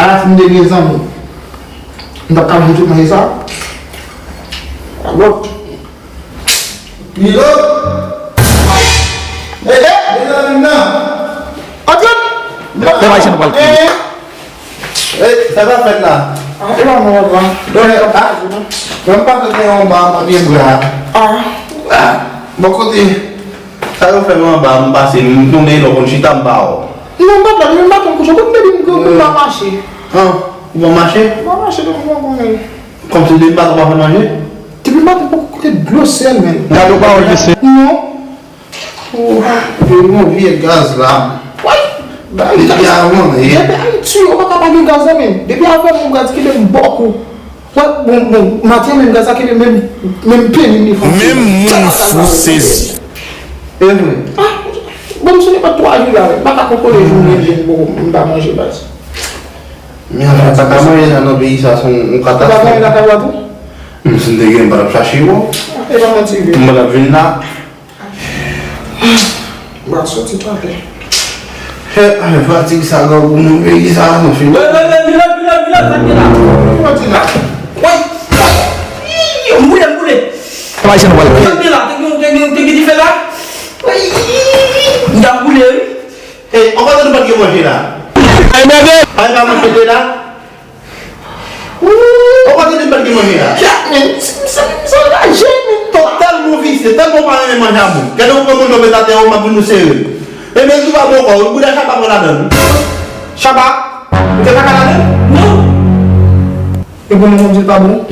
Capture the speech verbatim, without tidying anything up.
Ala si m te gen zanmi. M t ap ka manje tout manje sa. Alò. Pilot! Hey, hey! Vin nan, vin nan! Antre! Pèp ayisyen nou pral kriye. Hey, hey! Hey, sa k ap fèt la? Ah, e pa mwen, papa. Donk, ah, mwen m pase te yon ba, mwen byen bra. Ah. Ah, bò kote. Sa yo fè mwen anba, m pase, m tounen, lè w konn chita, m pa wè w. Non, m pa t la, depi maten m kouche, kote depi m, m pa mache. An, ou pa mache? M pa mache depi m konnen. Kòmsi depi maten w pa fè manje? Depi maten m poko kote dlo sèl, menm. Gade w pa wè l, mesye. Non. Oh, yo, yon vye gaz la. Woy! Depi avan, e. Depi Ayiti, ou pa ka pa gen gaz la, menm. Depi avan, m gaz kite m bòk ou. Wè, bon, bon, maten menm gaz la kenbe menm, menm peni m li fon. Menm moun fou sezi. E vre. Ah, bon, m sonje pa twa jou la, m pa ka kontwole jou mwen, m pa manje baz. Men anfen, sa ka manje la nan peyi sa, se yon katastwòf. Ou pa manje lakay ou a tou? M, si m te gen, m pa t ap chache w. E pa manti vre. M pa t ap vin la. M pral soti talè. He, ay, fatig sa, gwo moun peyi sa, nou fin. Wè, wè, wè, Milot, Milot, Milot, sa k gen la? Ki fatig la? Woy! Ih, m boule, m boule. Sa k gen la? Te gen, te gen, te gen dife la? Woy! M t ap boule, wi. Ey, ankote nou pa t gen manje la? Ay, mède! Ay, pa manje la? Ou pa tande m pa t gen manje la? Jack, men, m, m, m, m anraje, men. Tòp tèlman visye, tèlman w pa renmen manje a bon. Gade w pran moun nan met atè, w m ap vin ou sere. Ebyen, tou pa bon ankò, bouda Chaba pran ladann. Chaba, ou te kaka ladann? Non. E bon, non, non, di l pa bon.